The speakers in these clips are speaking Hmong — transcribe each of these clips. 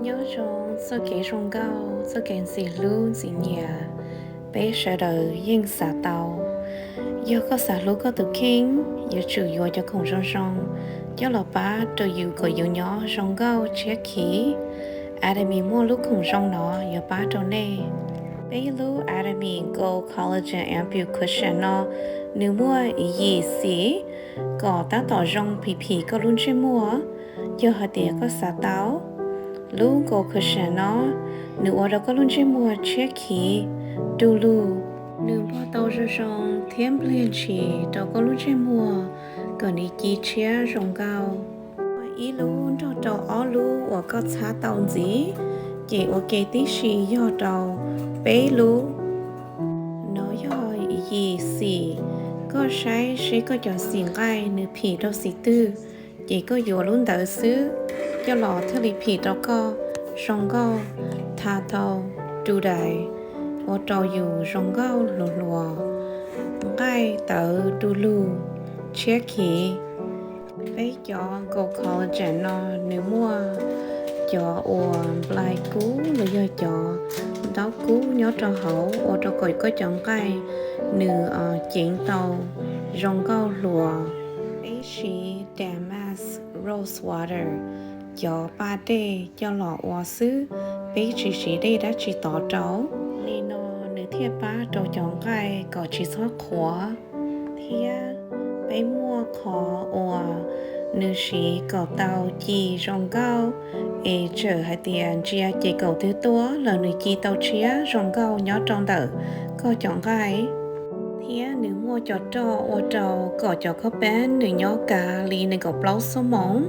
Nyob zoo txoj kev zoo nkauj, txoj kev ntxim hlub ntxim nyiam, peb sawv daws yeej xav tau. Yog koj xav hlub koj tus kheej, yuav tsum yuav cov khoom zoo zoo coj los pab rau yus kom yus nyob zoo nkauj tshiab khiv. Atomy muaj lub khoom zoo no yuav pab rau nej. Peb lub Atomy Gold Collagen Ampoule Cushion no, nws muaj ib yim xim kom tab tom zoo phim phim koj lub ntsej muag. Yog hais tias koj xav tau, lub Gold Cushion no, nws ua rau koj lub ntsej muag tshiab khiv, du lug. Nws npog tau zoo zoo thiab npliag ntshis rau koj lub ntsej muag kom nws ci tshiab zoo nkauj. Muaj ib lub nrog rau ob lub uas koj txhab tau ntxiv, ces ua ke tib si yog rau peb lub. No yog yim xim, koj saib seb koj cov xim nqaij nws phim rau xim twg, ces koj yuav lub ntawd xwb, coj los thiaj li phim rau koj zoo nkauj, tha tau, du dais, ua rau yus zoo nkauj hluas hluas, nqaij tawv du lug, tshiab khiv. Peb cov Gold Collagen no nws muaj cov uas nplai kub los yog cov ntaub kub nyob rau hauv ua rau kom koj cov nqaij nws ceev tau zoo nkauj hluas. Peb siv damask rose water, cov paj dej coj los ua xwb, peb tsis siv dej dab tsi tov rau. Li no nws thiaj pab rau cov nqaij kom tsis txhob qhuav. Thiab peb muaj qhov uas nws siv kom tau ci zoo nkauj, es txawm hais tias ntsia ces kaum twg tuaj los nws ci tau tshiab zoo nkauj nyob rau ntawm koj cov nqaij. Thiab nws muaj cov roj ua rau kom cov khob peeb nws nyob kav li nees nkaum plaub xuab moos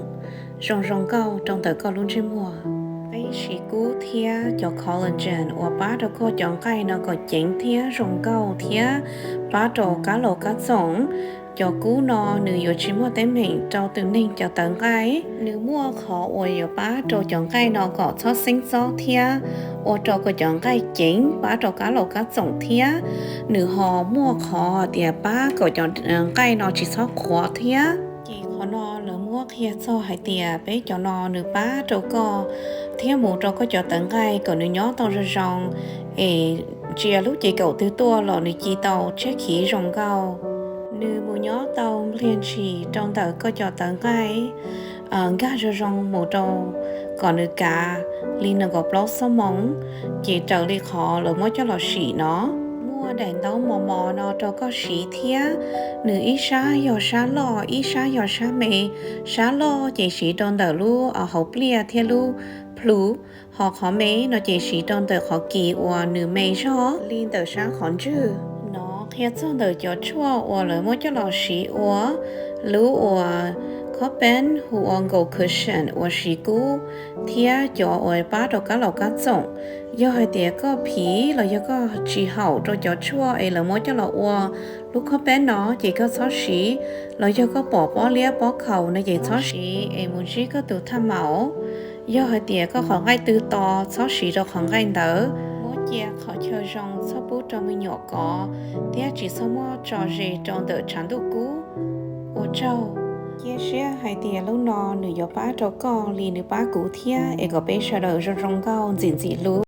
zoo zoo nkauj rau ntawm koj lub ntsej muag. Peb siv kub thiab cov collagen uas pab rau koj cov nqaij no kom ceev thiab zoo nkauj thiab pab rau kab laus kab txoom. Cov kub no nws yuav tsis muaj teeb meem rau tus neeg cov tawv nqaij. Nws muaj qhov uas yuav pab rau cov nqaij no kom txhob xeeb txob thiab ua rau kom cov nqaij ceev pab rau kab laus kab txoom thiab. Nws ho muaj qhov tias pab kom cov nqaij no tsis txhob qhuav thiab. Ces qhov no lawv muab qhia txog hais tias peb cov no nws pab rau koj thiab mus rau koj cov tawv nqaij kom nws nyob tau zoo zoo, es ntsia lub ces kaum twg tuaj los nws ci tau tshiab khiv zoo nkauj. Nws mus nyob tau npliag ntshis rau ntawm koj cov tawv nqaij, nkag zoo zoo mus rau kom nws kav li nees nkaum plaub xuab moos, ces raws li qhov lawv muab coj los sim no. Muaj daim ntaub mos mos no rau koj siv thiab, nws ib sab yog sab loj ib sab yog sab me. Sab loj ces siv rau ntawm lub hauv pliaj thiab lub plhu, ho qhov me no ces siv rau ntawm qhov kis uas nws me zog li ntawm sab qhov ntswg. No qhia txog ntawm cov tshuaj uas lawv muab coj los siv ua lub uas khob peeb hu ua gold cushion uas siv kub thiab cov uas pab rau kab laus kab txoom. Yog hais tias koj phiv los yog koj tsis haum rau cov tshuaj es lawv muab coj los ua lub khob peeb no ces koj txhob siv, los yog koj pom pob liab pob khaus no ces txhob siv es mus ntsib koj tus thaj maum. Yog hais tias koj qhov nqaij twg to txhob siv rau qhov nqaij ntawd. Muab cia qhov chaw zoo txhob pub rau me nyuam kov, thiab tsis txhob muab tso ze rau ntawm tshav ntuj kub. Ua tsaug. Cia siab hais tias lub no nws yuav pab rau koj li nws pab kuv thiab es kom peb sawv daws zoo zoo nkauj ntxim ntxim hlub.